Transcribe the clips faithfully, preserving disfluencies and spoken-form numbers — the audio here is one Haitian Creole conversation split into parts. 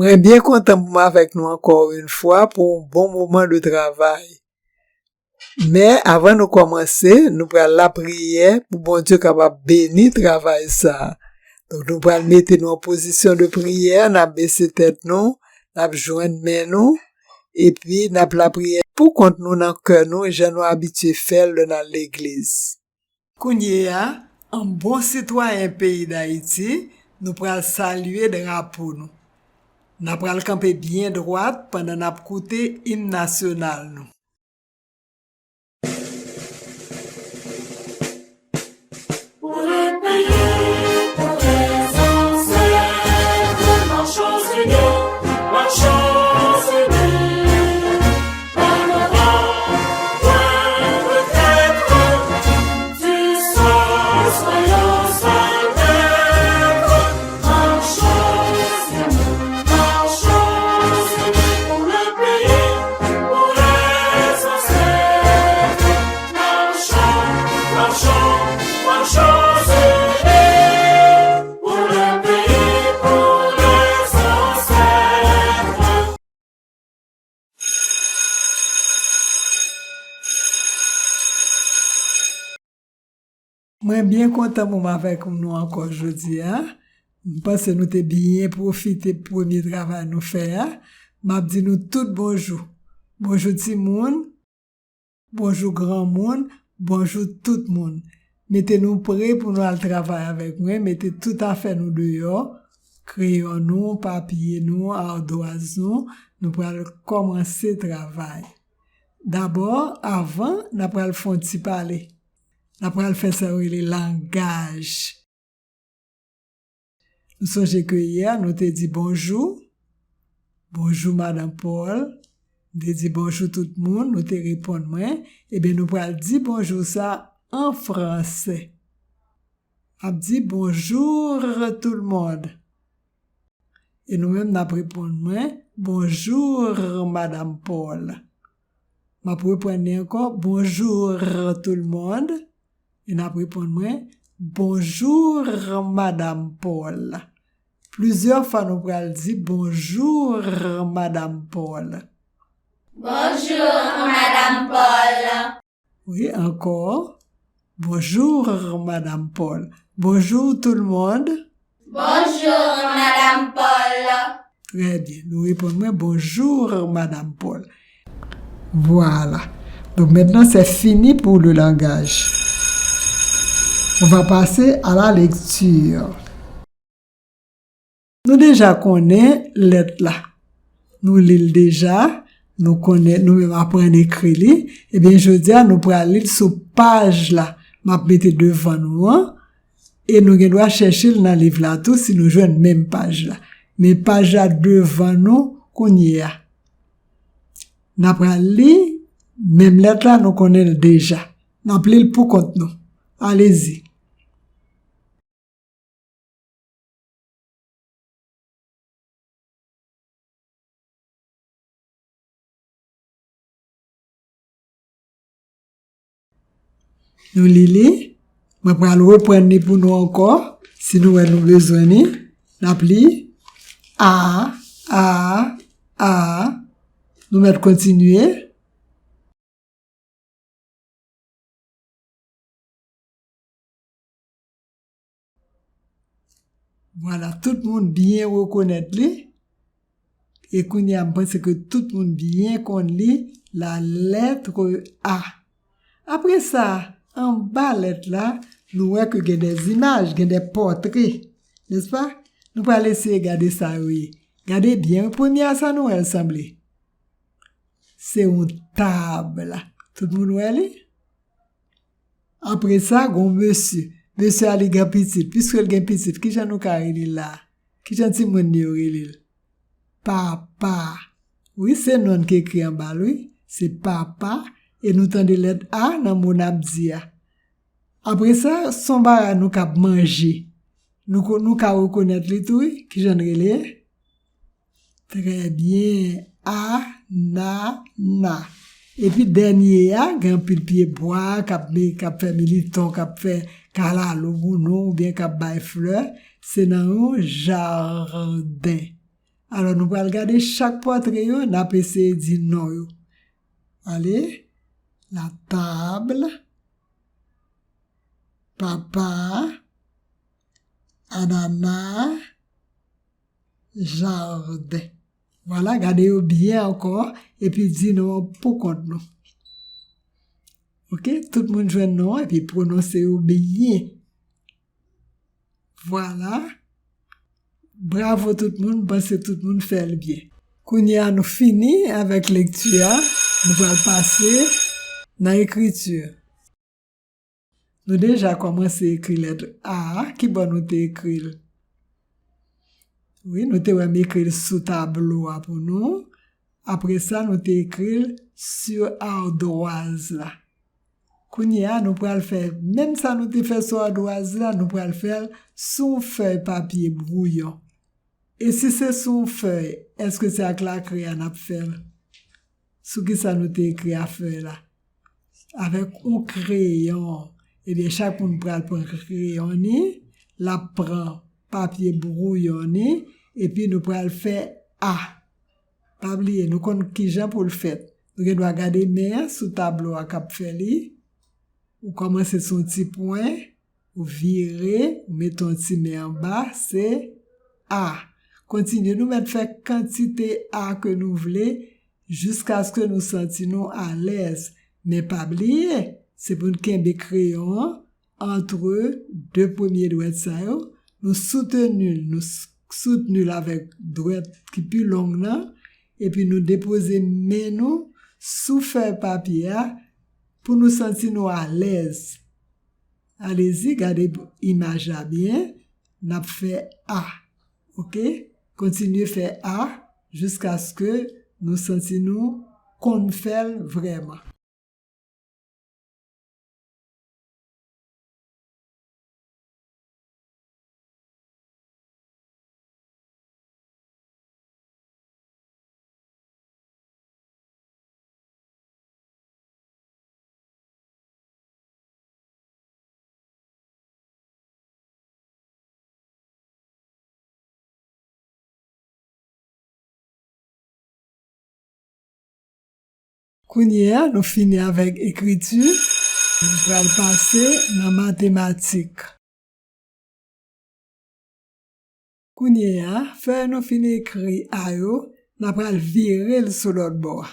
Mwen byen kontan pou m avèk nou ankò yon fwa pou yon bon moman de travay. Men, avan nou kòmanse, nou pral lapriyè pou Bondye kapab beni travay sa a. Donk, nou pral mete nou an pozisyon de priyè, n ap bese tèt nou, n ap jwenn men nou, epi n ap lapriyè pou kont nou nan kè nou, jan nou abitye fè l lè n al legliz. Kounye a, an bon sitwayen peyi Dayiti, nou pral salye drapo nou. N a pral kanpe byen dwat pandan n ap koute im nasyonal nou. Pour le pays, pour les ancêtres, marchons unis, marchons unis. Mwen byen kontan pou m avèk nou ankò jodi a. M panse nou te byen pwofite premye travay nou fè a. M ap di nou tout bonjou. Bonjou timoun. Bonjou granmoun, bonjou tout moun. Mete nou pre pou nou al travay avèk mwen, mete tout afè nou deyò, kreyon nou, papye nou, adwaz nou, nou pral kòmanse travay. Dabò, avan, n a pral fè yon ti pale. N a pral fè sa yo rele langaj. Nou sonje ke yè, nou te di bonjou. Bonjou, madanm Paul. Nou te di bonjou tout moun, nou te reponn mwen. Ebyen, nou pral di bonjou sa an fransè. Ap di bonjour tout le monde. E nou menm, n ap reponn mwen, bonjour, madanm Paul. M ap reprann li ankò, bonjour tout le monde. E n ap reponn mwen, bonjour, madanm Paul. Plizyè fwa nou pral di, bonjour, madanm Paul. Bonjour, madanm Paul. Wi, ankò. Bonjour, madanm Paul. Bonjour tout le monde. Bonjour, madanm Paul. Trè byen. Nou reponn mwen, bonjour, madanm Paul. Vwala. Donk, mentnan, se fini pou le langaj. On va passer à la lecture. Nou deja konnen lèt la. Nou li l deja, nou konnen, nou menm aprann ekri li. Ebyen, jodi a, nou pral li l sou paj la. M ap mete devan nou an. E nou gen dwa chèche l nan liv la tou si nou jwenn menm paj la. Men paj la devan nou kounye a. N a pral li menm lèt la, nou konnen l deja. N ap li l pou kont nou. Alezi. Nou li li. Mwen pral reprann li pou nou ankò. Si nou wè nou bezwen li, n ap li. A, a, a. Nou mèt kontinye. Vwala, tout moun byen rekonèt li. E kounye a, m panse ke tout moun byen konn li, la lettre A. Apre sa, anba lèt la, nou wè ke gen de zimaj, gen de pòtre, nèspa? Nou pral eseye gade sa yo ye. Gade byen, premye a, sa nou wè l sanble? Se yon tab. Tout moun wè li? Apre sa, gen yon mesye. Mesye a, li gen pitit. Piske l gen pitit, kijan nou ka rele l la? Kijan timoun li yo rele l? Papa. Wi, se non ki ekri anba l, wi. Se papa. E nou tande lèt A nan mo n ap di a. Apre sa, se yon bagay nou k ap manje. Nou ko-, nou ka rekonèt li tou, wi. Kijan l rele? Trè byen. Anana. Epi dènye a, gen anpil pye bwa k ap me-, k ap fè militon, k ap fè kalalou pou nou, oubyen k ap bay flè. Se nan yon jaden. Alò, nou pral gade chak pòtre yo, n ap eseye di non yo. Ale, la table, papa, anana, jaden. Vwala, gade yo byen ankò, epi di non an pou kont nou. Oke, tout moun jwenn non an, epi pwononse yo byen. Vwala. Bravo tout moun, m panse tout moun fè l byen. Kounye a nou fini avèk lekti a, nou pral pase nan ekriti. Nou deja kòmanse ekri lèt A a, ki bò nou te ekri l? Wi, nou te wè m ekri l sou tablo a pou nou. Apre sa, nou te ekri l sou adwaz la. Kounye a, nou pral fè menm sa nou te fè sou adwaz la, nou pral fè l sou yon fèy papye bwouyon. E si se sou yon fèy, èske se ak lakre a n ap fè l? Sou ki sa nou te ekri a fèy la? Avèk yon kreyon. Ebyen, chak moun pral pran kreyon ni, l ap pran papye bwouyon ni, epi nou pral fè A. Pa bliye, nou konn kijan pou l fèt. Nou gen dwa gade men an sou tablo a k ap fè li. Ou kòmanse sou yon ti pwen, ou vire, ou mete yon ti men anba, se A. Kontinye, nou mèt fè kantite A ke nou vle, jiskaske nou santi nou alèz. Men pa bliye, se pou n kenbe kreyon an antre de premye dwèt sa yo, nou soutni l, nou s-, soutni l avèk dwèt ki pi long nan, epi nou depoze men nou sou fèy papye a pou nou santi nou alèz. Alezi, gade imaj la byen, n ap fè A. Oke? Kontinye fè A jiskaske nou santi nou konn fè l vrèman. Kounye a, nou fini avèk ekriti. Nou pral pase nan matematik. Kounye a, fèy nou fin ekri A yo, n a pral vire l sou lòt bò a.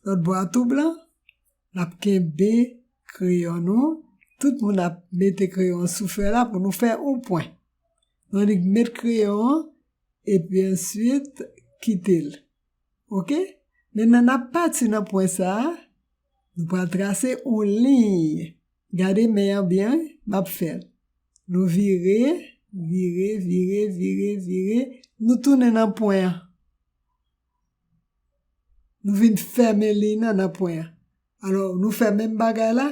Lòt bò a tou blan, n ap kenbe kreyon nou. Tout moun ap mete kreyon sou fèy la pou nou fè yon pwen. Nou annik met kreyon an, epi answit kite l. Oke? Mentnan n ap pati nan pwen sa a, nou pral trase yon liy. Gade men an byen, wi, m ap fè l. Nou vire, vire, vire, vire, vire, nou tounen nan pwen an. Nou vin fèmen liy nan, nan pwen an. Alò, nou fè menm bagay la.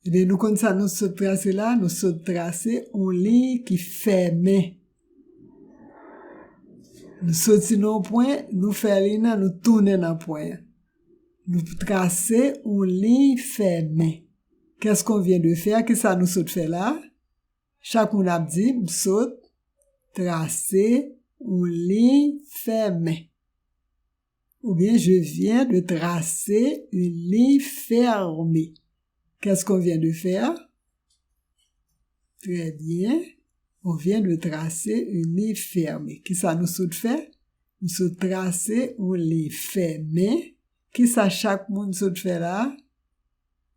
Ebyen, nou konn sa nou sot trase la, nou sot trase yon liy ki fèmen. Nou soti nan yon pwen, nou fè liy nan, nou tounen nan pwen an. Nou trase yon liy fèmen. Qu'est-ce qu'on vient de faire? Kisa nou sot fè la? Chak moun ap di, m sot trase yon liy fèmen. Oubyen, je viens de tracer une ligne fermée. Qu'est-ce qu'on vient de faire? Très bien. On vient de tracer une ligne fermée. Kisa nou sot fè? Nou sot trase yon liy fèmen. Kisa chak moun sot fè la?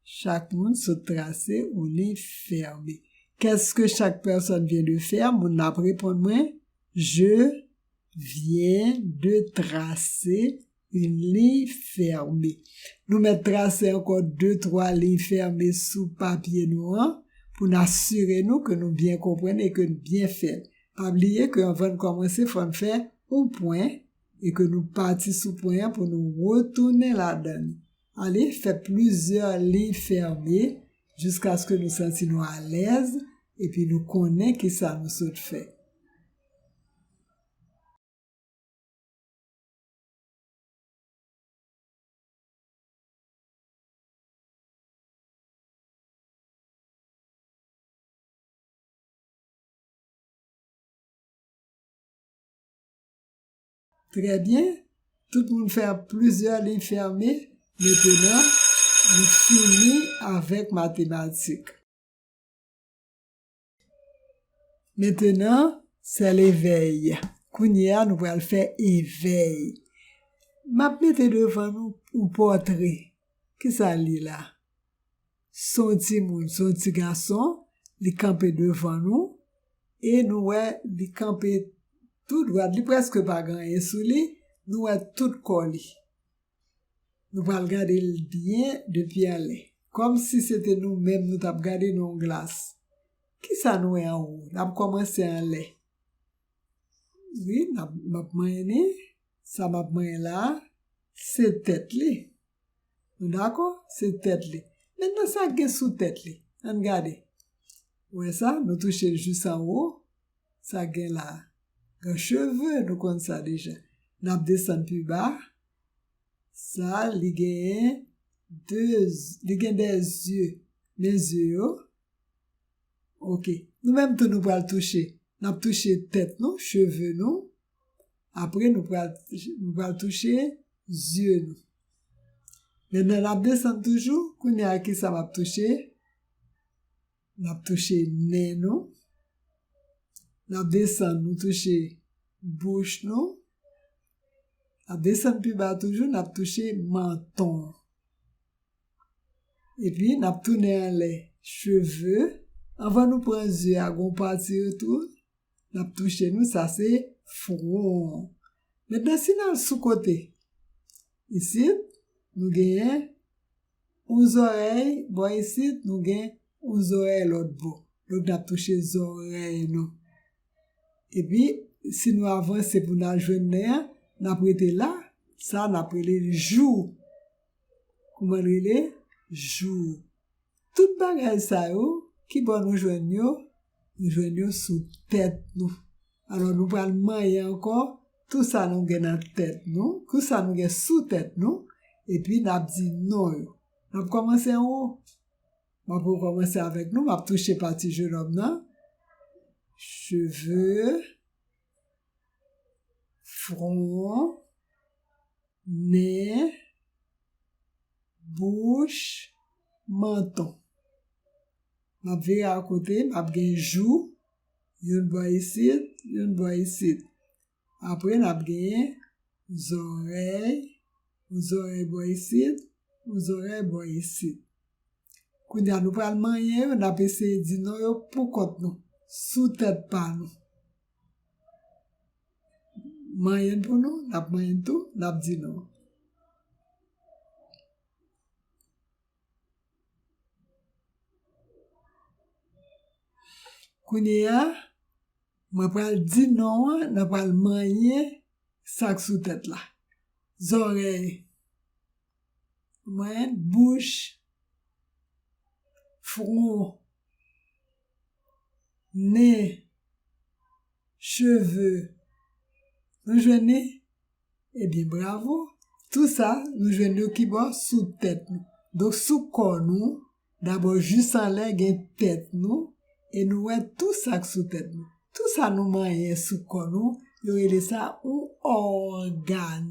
Chak moun sot trase yon liy fèmen. Qu'est-ce que chaque personne vient de faire? Moun nan ap reponn mwen, je viens de tracer une ligne fermée. Nou mèt trase ankò de twa liy fèmen sou papye nou an pou n asire nou ke nou byen konprann e ke n byen fè l. Pa bliye ke anvan n kòmanse, fò n fè yon pwen e ke nou pati sou pwen an pou nou retounen ladan li. Ale, fè plizyè liy fèmen jiskaske nou santi nou alèz epi nou konnen kisa nou sot fè. Trè byen. Tout moun fè plizyè liy fèmen. Mentenan, nou fini avèk matematik. Mentenan, sèl evèy. Kounye a, nou pral fè evèy. M ap mete devan nou yon pòtre. Kisa l ye la? Se yon timoun, se yon ti gason, li kanpe devan nou, e nou wè li kanpe tou dwat, li prèske pa gen anyen sou li, nou wè tout kò li. Nou pral gade l byen depi anlè. Kòmsi se te nou menm nou t ap gade nan yon glas. Kisa nou wè anwo? N ap kòmanse anlè. Wi, n ap, m ap manyen li. Sa m ap manyen la a, se tèt li. Nou dakò? Se tèt li. Mentnan, sa k gen sou tèt li? Ann gade. Ou wè sa? Nou touche l jis anwo. Sa k gen la a? Gen cheve, nou konn sa deja. N ap desann pi ba. Sa, li genyen de, li gen de zye. Men zye yo. Ok. Nou menm tou, nou pral touche. N ap touche tèt nou, cheve nou. Apre, nou pral, nou pral touche zye nou. Mentnan, n ap desann toujou. Kounye a, kisa m ap touche? N ap touche nen nou. N ap desann, nou touche bouch nou. N ap desann pi ba toujou, n ap touche manton. Epi, n ap tounen anlè cheve. Anvan nou pran zye a, gon pati yo tou, n ap touche nou, sa se fwon. Mentnan, si n al sou kote, isit, nou genyen yon zòrèy, bò isit, nou gen yon zòrèy lòt bò. Donk, n ap touche zòrèy nou. Epi, si nou avanse pou n al jwenn nen an, n ap rete la, sa n ap rele l jou. Kouman l rele? Jou. Tout bagay sa yo, ki bò nou jwenn yo? Nou jwenn yo sou tèt nou. Alò, nou pral manyen ankò tout sa nou gen nan tèt nou, tout sa nou gen sou tèt nou, epi n ap di non yo. N ap kòmanse anwo. M ap rekòmanse avèk nou, m ap touche pati jenòm nan. Cheve, fwon, nen, bouch, manton. M ap vire akote, m ap gen jou, youn bò isit, youn bò isit. Apre, n ap genyen zòrèy, yon zòrèy bò isit, yon zòrèy bò isit. Kounye a, nou pral manyen yo, n ap eseye di non yo pou kont nou, sou tèt pa nou. Manyen pou nou, n ap manyen tou, n ap di non. Kounye a, mwen pral di non an, n ap pral manyen sa k sou tèt la. Zòrèy. Mwen, bouch, fwon, nen, cheve. Nou jwenn li? Ebyen, bravo. Tou sa, nou jwenn yo ki bò? Sou tèt nou. Donk, sou kò nou, dabò, jis anlè, gen tèt nou, e nou wè tou sa k sou tèt nou. Tou sa nou manyen sou kò nou, yo rele sa yon ògàn.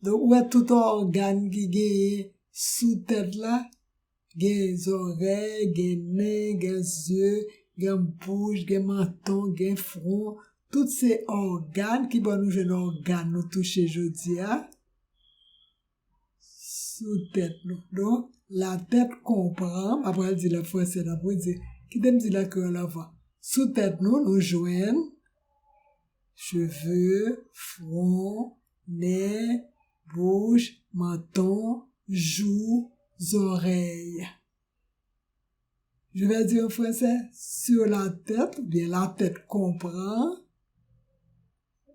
Donk, ou wè tout ògàn ki genyen sou tèt la, gen zòrèy, gen nen, gen zye, gen bouch, gen manton, gen fwon. Tout se ògàn ki ban nou jwenn ògàn nou touche jodi a sou tèt nou. Donk, la tèt konpran, m ap pral di l an fransè, n ap redi, kite m di l an kreyòl anvan. Sou tèt nou, nou jwenn cheve, fwon, nen, bouch, manton, jou, zòrèy. Je vais dire en français, sur la tête, oubyen la tête comprend,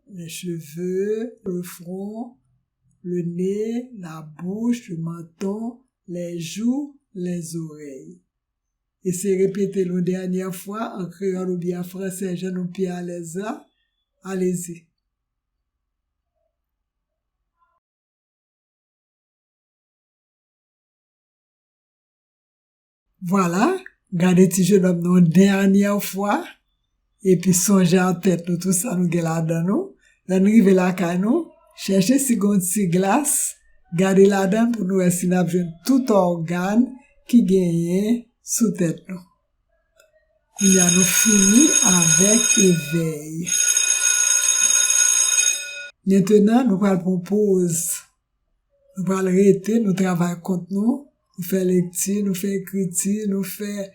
les cheveux, le front, le nez, la bouche, le menton, les joues, les oreilles. Eseye repete l yon dènyè fwa an kreyòl oubyen an fransè, jan nou pi alèz la. Alezi. Vwala, gade ti jenòm nan yon dènyè fwa, epi sonje a tèt nou, tout sa nou gen ladan nou. Lè n rive lakay nou, Chèche si gen yon ti glas, gade ladan l pou nou wè si n ap jwenn tout ògàn ki genyen sou tèt nou. Kounye a, nou fini avèk evèy. Mentenan, nou pral pran poz. Nou pral rete, nou travay kont nou, nou fè lekti, nou fè ekriti, nou fè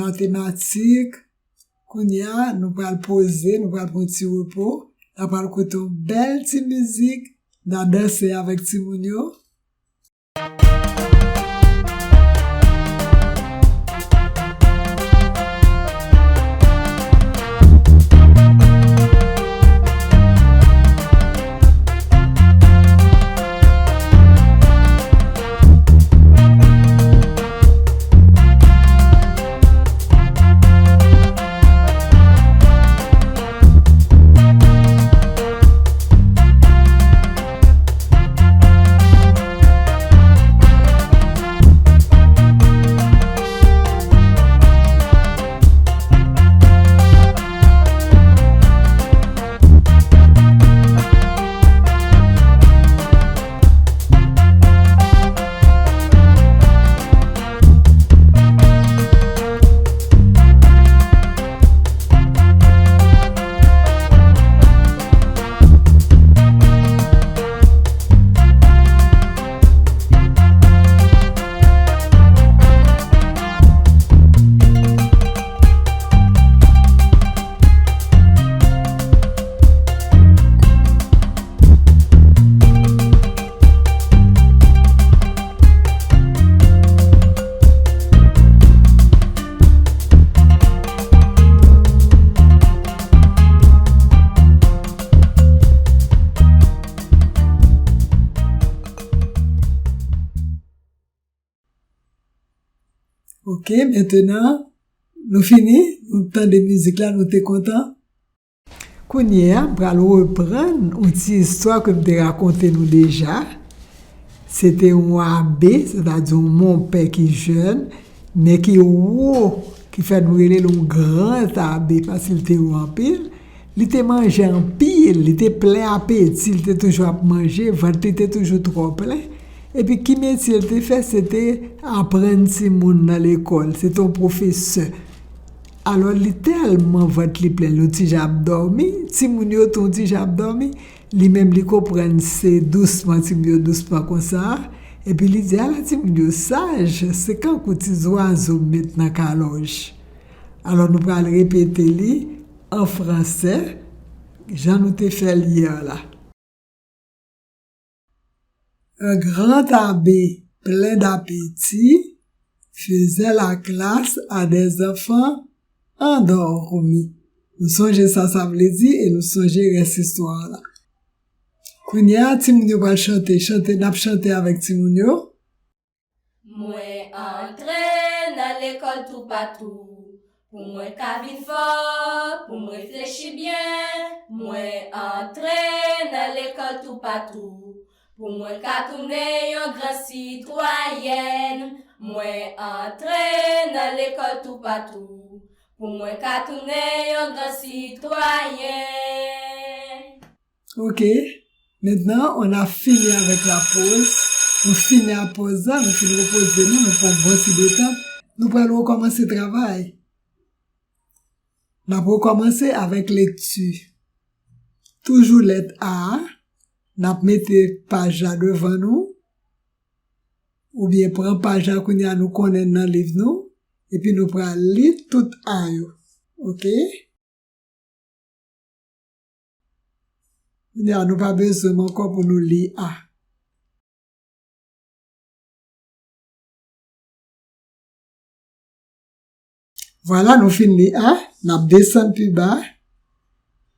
matematik. Kounye a, nou pral poze, nou pral pran ti repo. N a pral koute yon bèl ti mizik, n a danse avèk timoun yo. Ok, mentenan, nou fini, nou tande mizik la, nou te kontan. Kounye a, m pral reprann yon ti istwa ke m te rakonte nou deja. Se te yon abe, sètadi yon monpè ki jèn, men ki wo, ki fè nou rele l yon gran abe, paske l te wo anpil. Li te manje anpil, li te plen apeti, li te toujou ap manje, vant li te toujou twò plen. Epi ki metye l te fè? Se te aprann timoun nan lekòl, se te yon pwofesè. Alò, li tèlman vant li plen, li yon ti jan ap dòmi, timoun yo tou yon ti jan ap dòmi, li menm li konprann se dousman timoun yo dousman konsa, epi li di, "Ala timoun yo saj, se kankou ti zwazo m met nan kalòj." Alò, nou pral repete li an fransè, jan nou te fè l yè la. Un grand abbé plein d'appétit faisait la classe à des enfants endormis. Nou sonje sa sa vle di e nou sonje rès istwa a la. Kounye a, timoun yo pral chante. Chante, n ap chante avèk timoun yo. Mwen antre nan lekòl toupatou. Pou mwen ka vin fò, pou m reflechi byen, mwen antre nan lekòl toupatou. Pou mwen ka tounen yon gran sitwayèn, mwen antre nan lekòl toupatou. Pou mwen ka tounen yon gran sitwayen. Ok. Mentnan, on a fini avec la pause. Nou fini ak pòz la, nou fin repoze nou, nou pran bon ti detant. Nou pral rekòmanse travay. N ap rekòmanse avèk lekti. Toujou lèt A, n ap mete paj la devan nou, oubyen pran paj la kounye a nou konnen nan liv nou, epi nou pral li tout A yo. Ok? Kounye a, nou pa bezwen m ankò pou nou li A. Vwala, nou fin li A, n ap desann pi ba.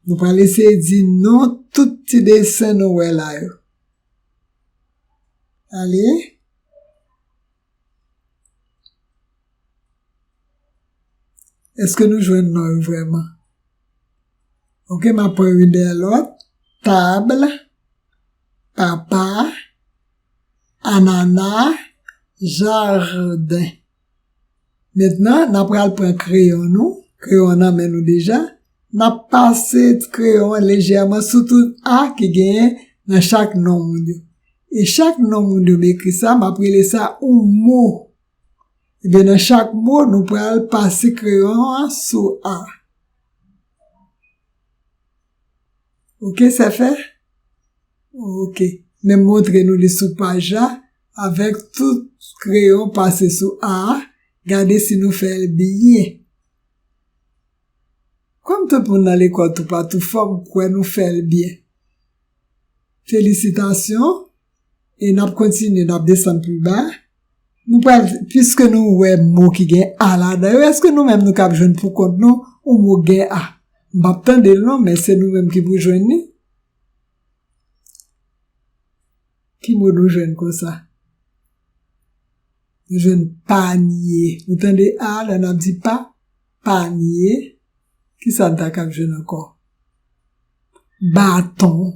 Nou pral eseye di non tout ti desen nou wè la yo. Ale. Èske nou jwenn non yo vrèman? Ok, m ap pran youn dèyè lòt. Tab, papa, anana, jaden. Mentnan, n ap pral pran kreyon nou. Kreyon an nan men nou deja. N ap pase kreyon an lejèman sou tout A ki genyen nan chak non moun yo. E chak non moun yo m ekri sa, m ap rele sa yon mo. Ebyen, nan chak mo, nou pral pase kreyon an sou A. Ok, sa fè? Ok. Men m montre nou li sou paj la, avèk tout kreyon pase sou A a. Gade si nou fè l byen. Kòm tout moun nan lekòl toupatou, fò m kwè nou fè l byen. Felisitasyon. E n ap kontinye, n ap desann pi ba. Nou pral, piske nou wè mo ki gen A ladan yo, èske nou menm nou kab jwenn pou kont nou yon mo gen A? M p ap tande l non, men se nou menm ki pou jwenn li. Ki mo nou jwenn konsa? Nou jwenn panye. Nou tande A, lè n ap di pa, panye. Ki sa n ta kab jwenn ankò? Baton.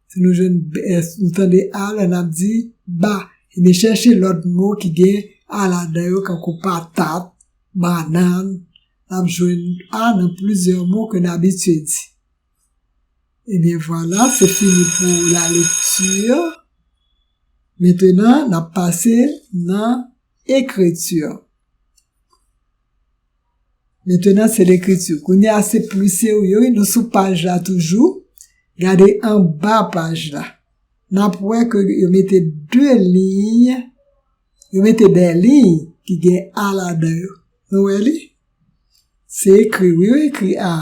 Si nou jwenn, eh, nou tande A, lè n ap di ba. Ebyen, chèche lòt mo ki gen A ladan yo, kankou patat, bannann. N ap jwenn A nan plizyè mo ke n abitye di. Ebyen, vwala, se fini pou la lekti. Mentenan, n ap pase nan ekriti. Mentenan, se lekriti. Kounye a, se pli serye, wi, nou sou paj la toujou. Gade anba paj la. N ap wè ke yo mete de liy, yo mete de liy ki gen A ladan yo. Nou wè li? Se ekri, wi, yo ekri A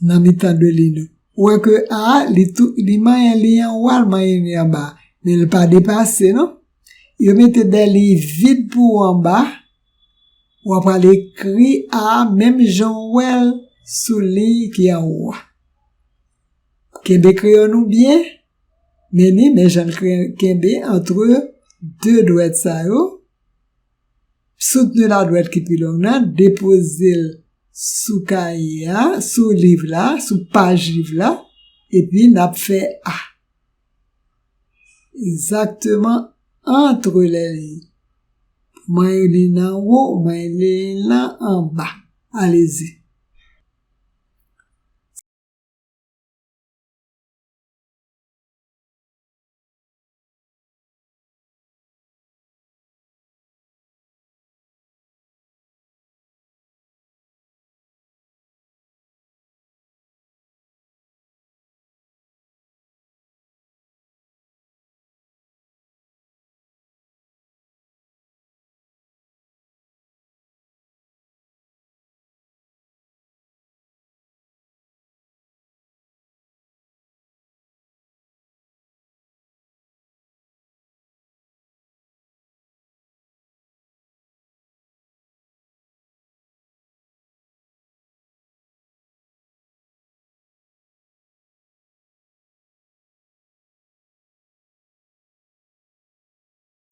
nan mitan de liy yo. Ou wè ke A, li tou, li manyen liy anwo a, l manyen liy anba a. Men l pa depase, non. Yo mete de liy vid pou ou anba. W ap al ekri A menm jan w wè l sou liy ki anwo a. Kenbe kreyon nou byen. Men li, men jan l kre-, kenbe antre de dwèt sa yo. Soutni ladwèt ki pi long nan, depoze l sou kaye a, sou liv la, sou paj liv la, epi n ap fè A. Egzakteman antre lè li. Manyen li nan wo, manyen li nan anba. Alezi.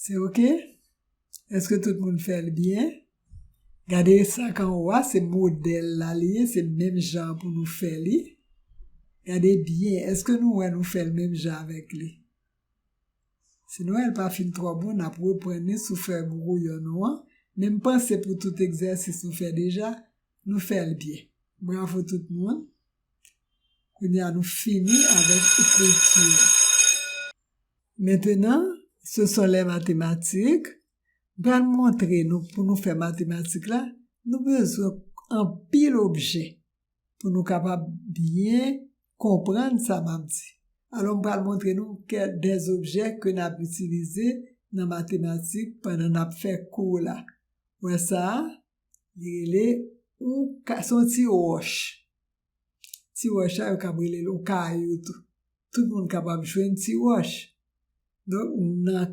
Se oke? Èske tout moun fè l byen? Gade sa k anwo a, se modèl la li ye, se menm jan pou nou fè li. Gade byen, èske nou wè nou fè l menm jan avèk li? Si nou wè l pa fin twò bon, n ap reprann li sou fèy bwouyon nou an. Men m panse pou tout egzèsis nou fè deja, nou fè l byen. Bravo tout moun. Kounye a nou fini avèk ekriti a. Mentenan, ce sont les mathématiques. M pral montre nou, pou nou fè matematik la, nou bezwen anpil objè pou nou kapab byen konprann sa m ap di. Alò, m pral montre nou kè-, des objets ke n ap itilize nan matematik pandan n ap fè kou la. Wè sa a? Li rele yon ka-, se yon ti wòch. Ti wòch la, yo kab rele l yon kayou tou. Tout moun kapab jwenn ti wòch. Donk, nan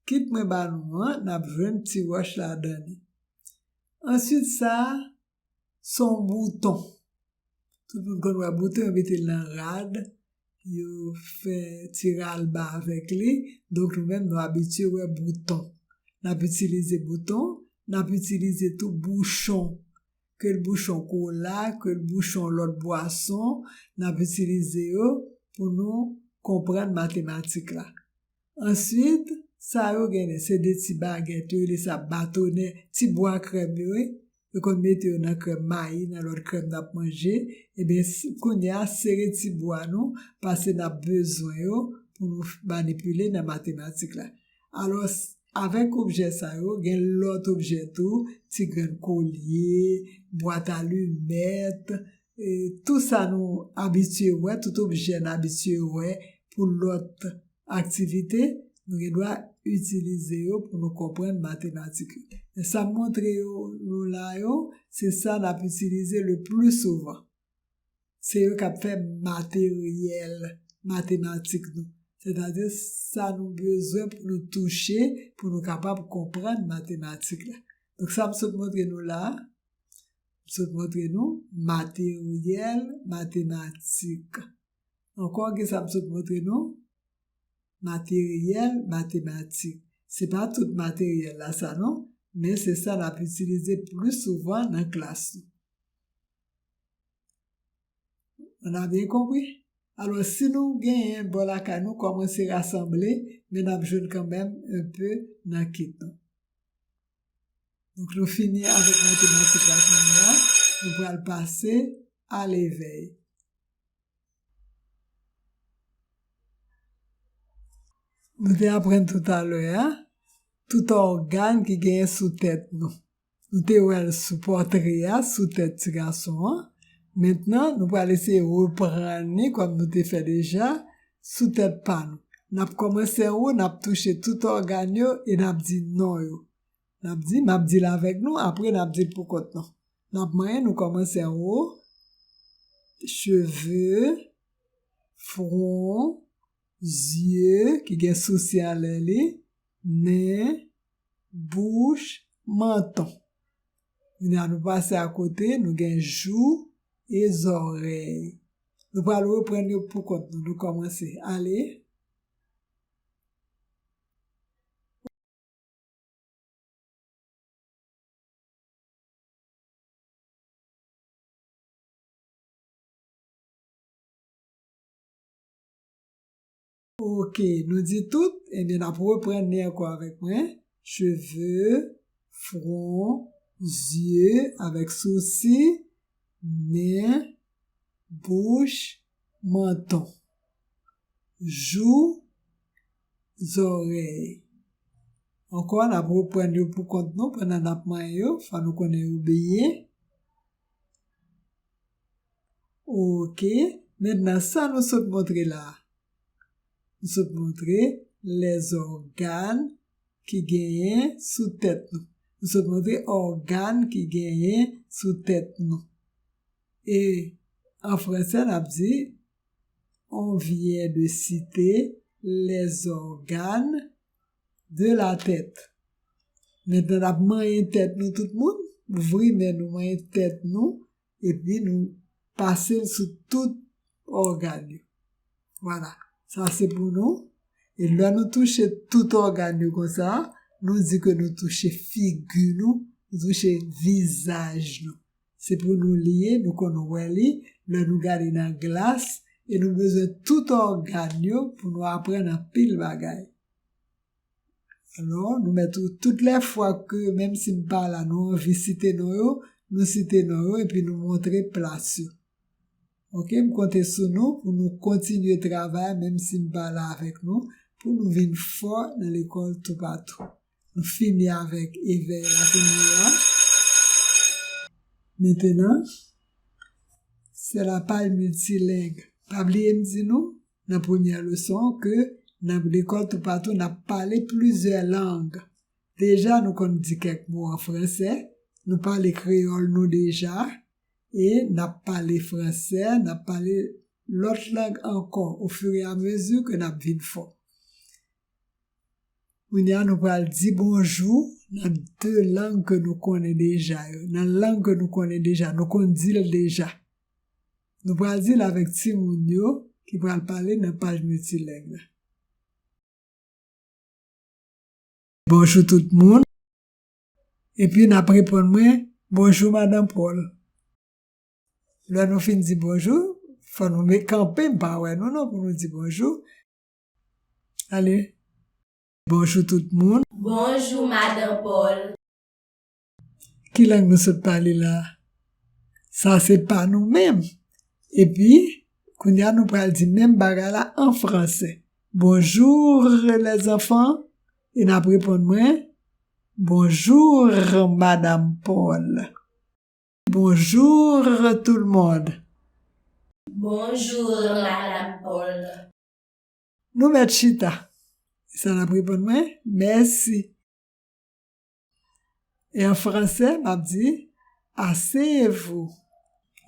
kit mwen ba nou an, n ap jwenn ti wòch ladan li. Answit, sa a, se yon bouton. Tout moun konn wè bouton, yo mete l nan rad, yo fè ti ralba avèk li. Donk, nou menm, nou abitye wè bouton. N ap itilize bouton, n ap itilize tou bouchon. Ke l bouchon kola, ke l bouchon lòt bwason, n ap itilize yo pou nou konprann matematik la. Answit, sa yo genyen, se de ti bagèt, yo rele sa batonè, ti bwa krèm yo, wi. Yo konn mete yo nan krèm mayi, nan lòt krèm n ap manje. Ebyen, s- kounye a, sere ti bwa nou, paske n ap bezwen yo pou nou f- manipile nan matematik la. Alò, s- avèk objè sa yo, gen lòt objè tou, ti grenn kolye, bwat alimèt, e, tou sa nou abitye wè, tout objè n abitye wè pou lòt aktivite, nou gen dwa itilize yo pou nou konprann matematik yo. Men sa m montre yo, nou la yo, se sa n ap itilize le pli souvan. Se yo k ap fè materyèl matematik nou. Sètadi, sa nou bezwen pou nou touche, pou nou kapab konprann matematik la. Donk, sa m sot montre nou la, m sot montre nou materyèl matematik. Ankò, ki sa m sot montre nou? Materyèl matematik. Se pa tout materyèl la sa non, men se sa n ap itilize pli souvan nan klas nou. Nou byen konpri? Alò, si nou genyen bò lakay nou, kòmanse rasanble, men n ap jwenn kanmenm enpe nan kit nou. Donk, nou fini avèk matematik la kounye a. Nou pral pase a levèy. Nou te aprann toutalè a, tout ògàn ki genyen sou tèt nou. Nou te wè l sou pòtre a, sou tèt ti gason an. Mentnan, nou pral eseye reprann li kòm nou te fè deja, sou tèt pa nou. N ap kòmanse anwo, n ap touche tout ògàn yo e n ap di non yo. N ap di, m ap di l avèk nou, apre n ap di l pou kont nou. N ap manyen, nou kòmanse anwo. Cheve, fwon, zye, ki gen sousi anlè li, nen, bouch, manton. Kounye a nou pase akote, nou gen jou e zòrèy. Nou pral reprann yo pou kont nou. Nou kòmanse. Ale. Ok, nou di tout, ebyen n ap reprann li ankò avèk mwen. Cheve, fwon, zye, avèk sousi, nen, bouch, manton, jou, zòrèy. Ankò, n ap reprann yo pou kont nou pandan n ap manyen yo, fò nou konnen yo byen. Ok, mentnan sa nou sot montre la a? Nou sot montre lèzògàn ki genyen sou tèt nou. Nou sot montre ògàn ki genyen sou tèt nou. E an fransè, n ap di, on vient de citer les organes de la tête. Mentnan, n ap manyen tèt nou, tout moun. Ouvri men nou, manyen tèt nou, epi nou pase l sou tout ògàn yo. Vwala. Sa se pou nou. E lè nou touche tout ògàn yo konsa, nou di ke nou touche figi nou, nou touche vizaj nou. Se pou nou li ye, nou konn wè li, lè nou gade nan glas, e nou bezwen tout ògàn yo pou nou aprann anpil bagay. Alò, nou mèt ou, tout lè fwa ke, menm si m pa la, nou anvi site non yo, nou site non yo, epi nou montre plas yo. Ok, m konte sou nou pou nou kontinye travay, menm si m pa la avèk nou, pou nou vin fò nan lekòl toupatou. Nou fini avèk evèy la kounye a. Mentnan, se la paj miltileng. Pa bliye m di nou, nan premyè leson an, ke nan lekòl toupatou, n ap pale plizyè lang. Deja, nou konn di kèk mo an fransè, nou pale kreyòl nou deja, e n ap pale fransè, n ap pale lòt lang ankò, ofiriamezi ke n ap vin fò. Kounye a, nou pral di bonjou nan de lang ke nou konnen deja yo, nan lang ke nou konnen deja, nou konn di l deja. Nou pral di l avèk timoun yo ki pral pale nan paj miltileng la. Bonjou tout moun. Epi n ap reponn mwen, bonjou madan Pòl. Lè nou fin di bonjou, fò nou me- kanpe, m pa wè nou non pou nou di bonjou. Ale. Bonjou tout moun. Bonjou madan Pòl. Ki lang nou sot pale la? Sa se pa nou menm. Epi, kounye a nou pral di menm bagay la an fransè. Bonjour, les enfants. E n ap reponn mwen, bonjour, Madame Paul. Bonjour, tout le monde. Bonjour, Madame Paul. Nou mèt chita. E sa n ap reponn mwen, mèsi. E an fransè, m ap di, asseyez-vous.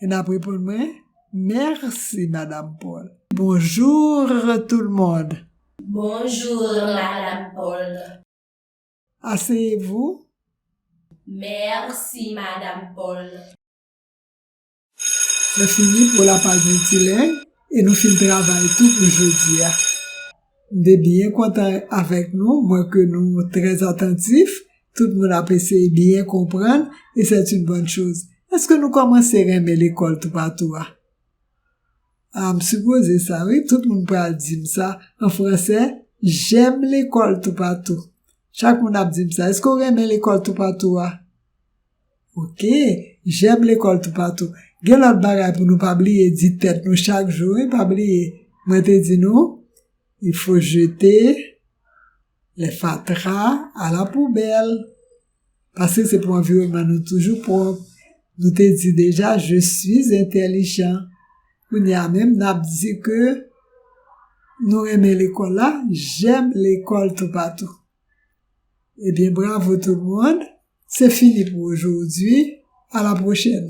E n ap reponn mwen, merci, Madame Paul. Bonjour, tout le monde. Bonjour, Madame Paul. Asseyez-vous. Merci, Madame Paul. Se fini pou lapaj miltileng e nou fin travay tou pou jodi a. M te byen kontan avèk nou, m wè ke nou trè atantif, tout moun ap eseye byen konprann, e c'est une bonne chose. Èske nou kòmanse renmen lekòl toupatou a? A, m sipoze sa, wi. Tout moun pral di m sa. An fransè, j'aime l'école toupatou. Chak moun ap di m sa. Èske w renmen lekòl toupatou a? Ok, j'aime l'école toupatou. Gen lòt bagay pou nou pa bliye di tèt nou chak jou, wi, pa bliye. Mwen te di nou, il faut jeter les fatra à la poubelle. Paske se pou anviwònman nou toujou pwòp. Nou te di deja, je suis intelligent. Kounye a menm, n ap di ke nou renmen lekòl la, j'aime l'école toupatou. Ebyen, bravo tout le monde. Se fini pou aujourd'hui. À la prochaine.